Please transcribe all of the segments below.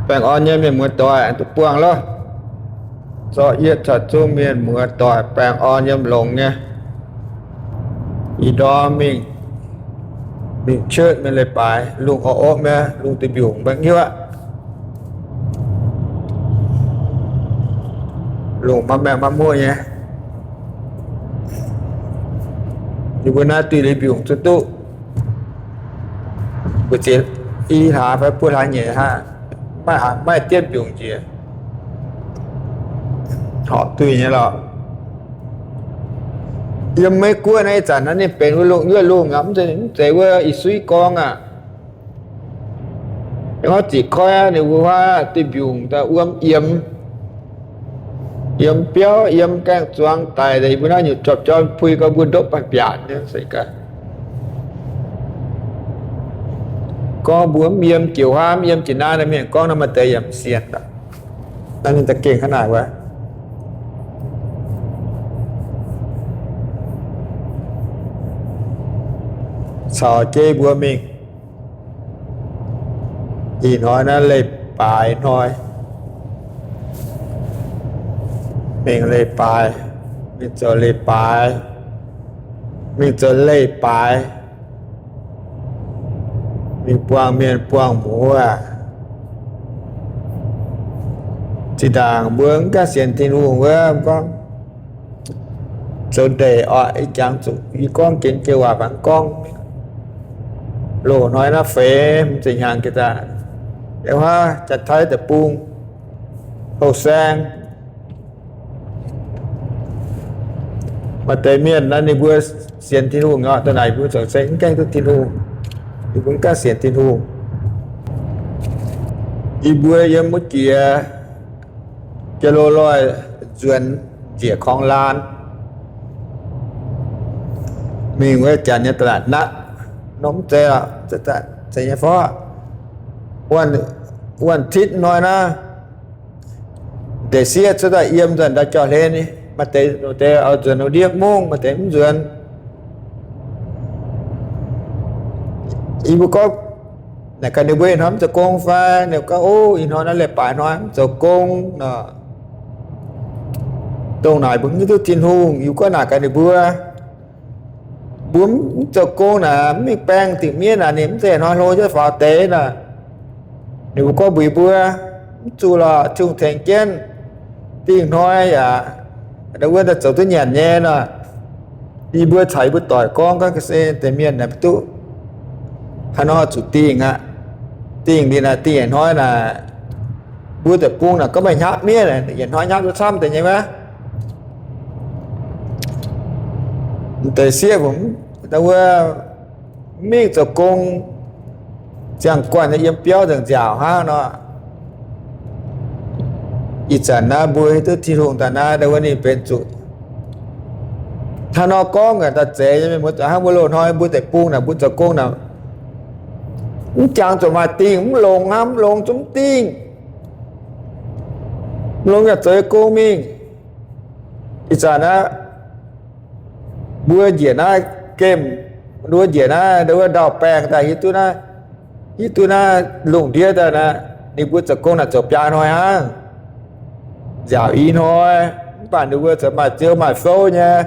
Baengh orn nyei mienh muoz doic, aengx duqv buangh loh. Zorqv yietv caux zungv mienh muoz doic baengh orn yiem longx nyei. Ih ndorm mingh, mingh church mingh leiz-baaix, lungh orqv orqv nyei, lungh duih mbiungc maiv hiuv aqv. Lungh maiv maengh maiv mueiz nyei. Ninh mbuo naaiv duih leiz-mbiungc zuqc duqv mbu'ziex i hlaax fai buo hlaax nyeic hnangv, maiv, maiv dietv mbiungc njiec, horpc duih nyei lorqc. Yiem Meiv Guoqv naaiv ih zanc naaiv ninh benx wuov lungh, wuov lungh aqv, mv zeiz, mv zeiz wuov ih suiv gorngv aqv. Hnangv ziqc koiv ninh mbuo huaav duih mbiungc daaih wuom yiem, yiem biauv, yiem gaeng-zuangx daic, yie mbuo naaiv nyutc jorpc jorm pui gau mbuo ndopv baac biaac nyei se gaax. Gorngv mbuo mv yiem jiex huaav, mv yiem jiex naaiv, naaiv mienh gorngv nor maaih deix yaac mv sienx. Naaiv ninh da'gengh hnangv naaic wuov. Caux jienv mbuo mingh. Ih hnoi naaiv leiz-baaix hnoi. Mingh leiz-baaix, mingh zoux leiz-baaix, mingh zoux leiz-baaix, mingh buangh mienh buangh muoz. Zinh ndaangc mbuo mv gaengh sienx Tin-Hungh wuov, gorngv zoux ndeic oc, ih jangx zuqc yie gorngv jienv jiex waac fangx gorngv. Loz-hnoi naaiv feix mv zeiz hnyangx jiex daaih, yiem huaav Janx-Taiv deic-bung, houh saeng, maaih deix mienh naaiv ninh mbuo sienx Tin-Hungh oc, dongh naaic yie mbuo zoux se mv gaengh duqv Tin-Hungh, yie mbuo mv gaengh sienx Tin-Hungh. Yie mbuo yiem wuov jiex jiex loz-loih nzuonx njiec korngh laan mingh wuov janx nyei da'naatc natv, norm mv zeiz, zeiz nyei fov. Wuonh titv hnoi naaiv, deix sieqv cuotv daaih yiem nzuonx ndau jauv-hlen, maaih deix, deix oix nzuonx ndiev mungv, maaih deix mv nzuonx. Yie mbuo gorngv, naaic gaax ninh mbuo ih hnoi mv zoux gong fai? Ninh gorngv, Ov, ih hnoi naaiv leiz-baaix hnoi, mv zoux gong nor. Dongh naaic mbuo mv hiuv duqv Tin-Hungh. Yie mbuo gorngv naaic gaax ninh mbuo, mbuo mv zoux gong naaic, mv mingh baeng dingc mienv naaic, ninh mv zeiz hnoi hlo jienv faaux deix nor. Ninh mbuo gorngv mbuox yie mbuo, Mv zuqc lorqc, Tin-Hungh tengx jienv. Dingh hnoi yaac wuov daaih zoux duqv nyanc nyei nor. Yie mbuo caux yie mbuo doic gorngv, gorngv se deix mienh naaic mv duqv haaix nor zuqc dingh aqv. Dingh liuz naaic, dingh yietc hnoi naaic, mbuo deic-bung naaic gorngv maaih hnyapv miev, yietc hnoi hnyapv duqv camv deix nyei wuov. Deix sieqv wuov, mv mingh zoux gong, ziangh guanh nyei yiem biauv nzengc nziaauc hnangv nor. Ih zanc naaiv mbuo hiuv duqv Tin-Hungh daaih naaiv, wuov ninh benx zuqc hnangv nor gorngv, daaih zeiz nyei mienh muoz doic, hnangv mbuo loz-hnoi mbuo deic-bung naaic, mbuo zoux gong naaic, mv jangx zuqc maaih dingh, mv longx hnangv, mv longx zungv mv dingh. Mv longx yaac zoux nyei gong mingh. Ih zanc naaiv mbuo njiec naaiv gemh, mbuo njiec naaiv wuov ndau-baengh daaih hiuv duqv naaiv, hiuv duqv naaiv lungh ndiev daaih naaiv, ninh mbuo zoux gong naaic zoux biaa hnoi hnangv, nziaauc i hnoi, mv baac ninh mbuo zoux maaih ziouv maaih fouv nyei.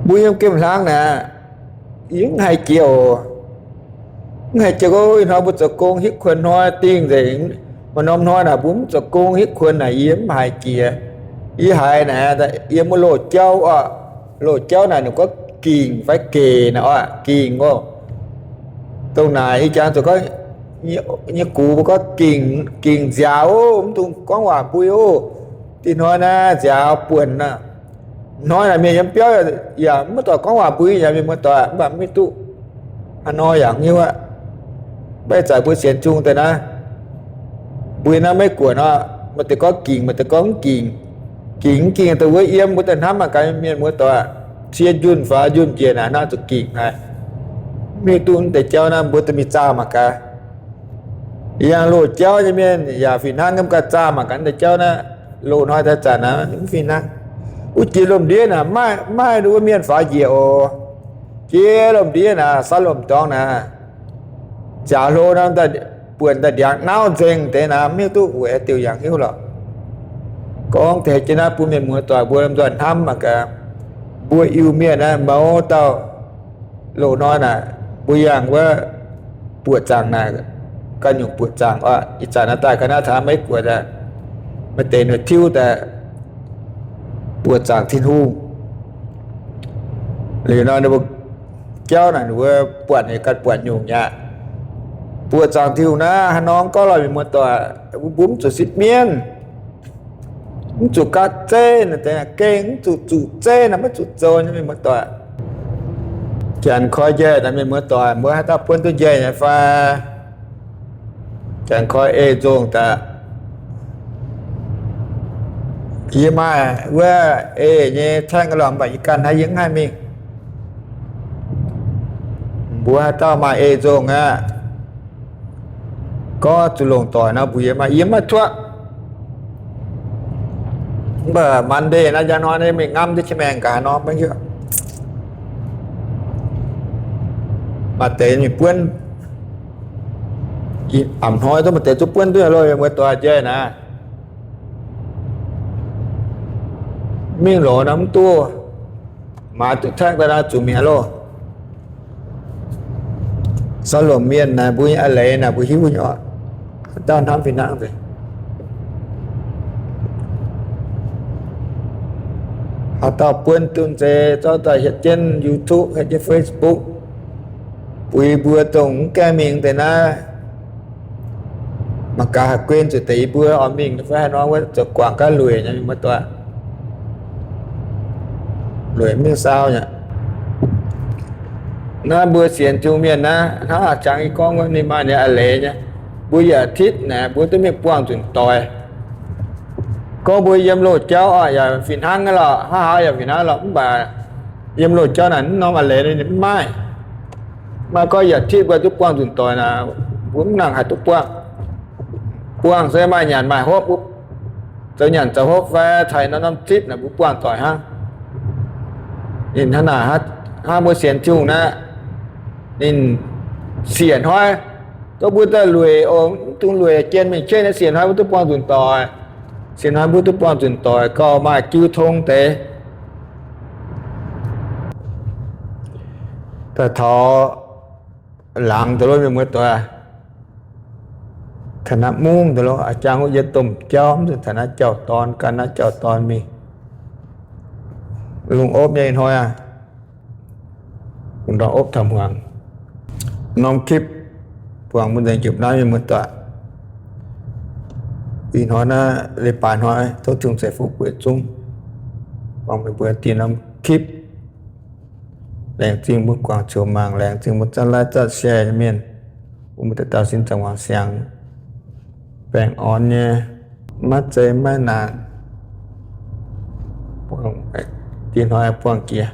Mbuo yiem gemh hlang naaic, yie mv haiz jiex oc. Mv haiz jiex, ov, ih hnoi mbuo zoux gong hitv kuonx hnoi dingh nzengc. Maaih norm hnoi naaic mbuo mv zoux gong hitv kuonx naaic yie mv haiz jiex. Yie haiz naaic, yiem wuov loz-jauv oc, loz-jauv naaic ninh gorngv gingc fai gec naaic oc, gingc oc. Dongh naaic ih jangx zoux gorngv nyei gux mbuo gorngv gingc, gingc nziaaux oc, mv dungx gorngv waac mbui oc. Dingh hnoi naaiv nziaaux buonc aqv. Hnoi naaic mienh yiem biauv yaac mv doic gorngv waac mbui yaac mienh muoz doic, mv baac mv hiuv duqv haaix nor yaac mv hiuv aqv. Mv baac ih zanc mbuo sienx Tin-Hungh deix naaiv, mbuo naaiv Meiv Guoqv nor, maaih deix gorngv gingc, maaih deix gorngv mv gingc. Gingc mv gingc dongh wuov yiem mbuo daaih hnamv mangc gaax mienh muoz doic, cie njunh faaux njunh njiec naaic hnangv zuqc gingc haic. Mv hiuv duqv deix jauv naaiv mbuo daaih mingh zaah mangc gaax. Yangh loz-jauv nyei mienh yaac fih hnangv, mv gaax zaah mangc gaax deix jauv naaiv. Loz-hnoi daaih zanc naaiv mv fih hnangv. Wuov jiex lomh ndiev naaic maiv maaih wuov mienh faaux njiec oc. Jiex lomh ndiev naaic, saav lomh dorngx naaic, nziaaux hlo naaiv daaih buonc daaih ndiangx nauv nzengc deix naaic, mv hiuv duqv weic haaix diuc yaac hiuv lorqc. Gorngv deix jienv naaiv bun mienh muoz-doic mbuo lomh nzoih hnamv mangc gaax, mbuo Iu-Mienh naaiv mouz dauh loz-hnoi naaic, mbuo yangh wuov buoqc zaangc naaic, ganh nyungc buoqc zaangc oc. Ih zanc naaiv daaih ga'naaiv taux Meiv Guoqv daaih, maaih deix ninh tiuv daaih buoqc zaangc Tin-Hungh. Liuz nor ninh mbuo jauv naaic ninh mbuo buatc ninh ganh buatc nyungc aqv. Buoqc zaangc Tin-Hungh naaiv haaix norm gorngv lorh mienh muoz-doic, mbuo mv zuqc sipv mienv, mv zuqc gaatv zeiv, gengh mv zuqc zuqc zeiv naaic, maiv zuqc zoux nyei mienh muoz-doic. Janx koi njaih daaih mienh muoz-doic, mbuo haaix dauh buonv duqv njaih nyei fai? Janx koi ei nzongh daaih. Yie maaih wuov ei nyei taengv lorqc, mv baac yie ganh naaiv yie mv haih mingh. Mbuo haaix dauh maaih ei nzongh aqv, gorngv zuqc longc doic nor, mbuox yie maaih, yie maiv tuoqv. Mv baac Monday naaiv njang hnoi mingh ngamv duqv qiex maengh gaax nor, maiv hiuv. Maaih deix mingh buonv, ih hnoi duqv maaih deix zuqc buonv duqv loh, muoz-doic njaih naaiv. Mingh loz nor mv duqv, maaiz duqv taekv daaih naaiv zuqc mi'aqv loh. Sorv lomc mienh naaic mbuo nyei a'leiz naaic mbuo hiuv nyei oc. Haaix dauh hnamv fih hnangv nzengc. Haaix dauh buonv duqv nzei zorqv daaih hietv jienv YouTube, hietv jienv Facebook, bun yie mbuo dongh mv gaengh mingh deix naaiv. Mangc gaax haih guen zuqc deix yie mbuo oix mingh fai haaix nor wuov zoux guangc gaax lueic nyei mienh muoz-doic. Lueic mingh saau nyei. Naaiv mbuo sienx Tin-Hungh mienh naaiv, hnangv a'jangx yie gorngv wuov, ninh maaih ninh a'leiz nyei. Mbuo yietc titv naaic mbuo duqv mingh buangh nzunc doic. Gorngv mbuo yiem loz-jauv oc yaac fih hnangv nyei lorqc, hnangv haaix yaac fih hnangv lorqc, mv baac yiem loz-jauv naaic mv norm a'leiz ninh mv maaih. Maaih gorngv yietc titv mbuo duqv buangh nzunc doic naaic, mbuo mv nangc haih duqv buangh. Buangh se maaih nyanc maaih hopv, zoux nyanc zoux hopv fai taaih norm-norm zipv naaic mbuo buangh doic hnangv. Ninh hnangv naaic, hnangv mbuo sienx Tin-Hungh naaiv, ninh siec hnoi, gorngv mbuo daaih lueic oc, mv dungx lueic jien mingh jeiv naaiv, siec hnoi mbuo duqv buangh nzunc doic. Siec hnoi mbuo duqv buangh nzunc doic gauh maaih jiu tong deix. Daaih taux laangz deix lov, mienh muoz-doic, taux naaiv mungv deix lov, a'jang wuov yie domh jauv mv zuqc taux naaiv jauv-dorn, gan naaiv jauv-dorn mingh. Lungh opv nyei ih hnoi aac, bungx ndorm opv taux hmuangx. Norm คลิป buangh mbuo nzengc jupc naaiv, mienh muoz-doic. Ih hnoi naaiv leiz-baaix hnoi, tov Tin-Hungh ceix fuqv mbuo yietc zungv. Buangh meih mbuo dinh norm คลิป. Laengz zingh mbuo guangc ziouc mangc, laengz zingh mbuo zatv like zatv share nyei mienh, bun mbuo dauh dauh sin zaangc wangc siangx, baengh orn nyei, maiv zeiz maiv naanc. Dinh hnoi buangh jiex.